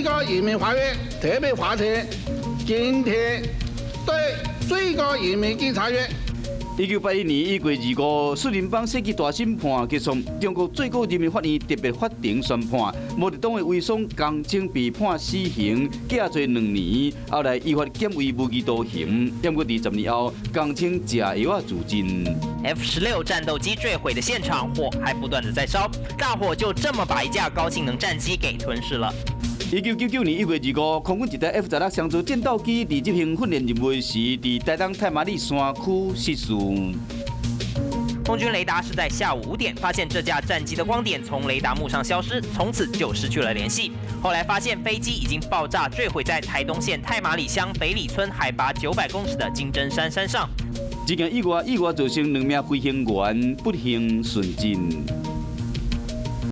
高人民法院特別法庭今天對最高人民檢察院。1981年1月25，四人幫世紀大審判結束，中國最高人民法院特別法庭宣判，毛澤東的遺孀江青被判死刑，監坐2年，後來依法減為無期徒刑。不過佇10年後，江青食藥仔自盡。 F-16戰鬥機墜毀的現場，火還不斷的在燒，大火就這麼把一架高性能戰機給吞噬了。1999年1月25，空軍一台 F-16雙座戰鬥機佇執行訓練任務時，佇台東太麻里山區失事。空軍雷達是在下午5點發現這架戰機的光點從雷達幕上消失，從此就失去了聯繫。後來發現飛機已經爆炸墜毀在台東縣太麻里鄉北里村海拔900公尺的金針山山上。這件意外意外造成兩名飛行員不幸殉職。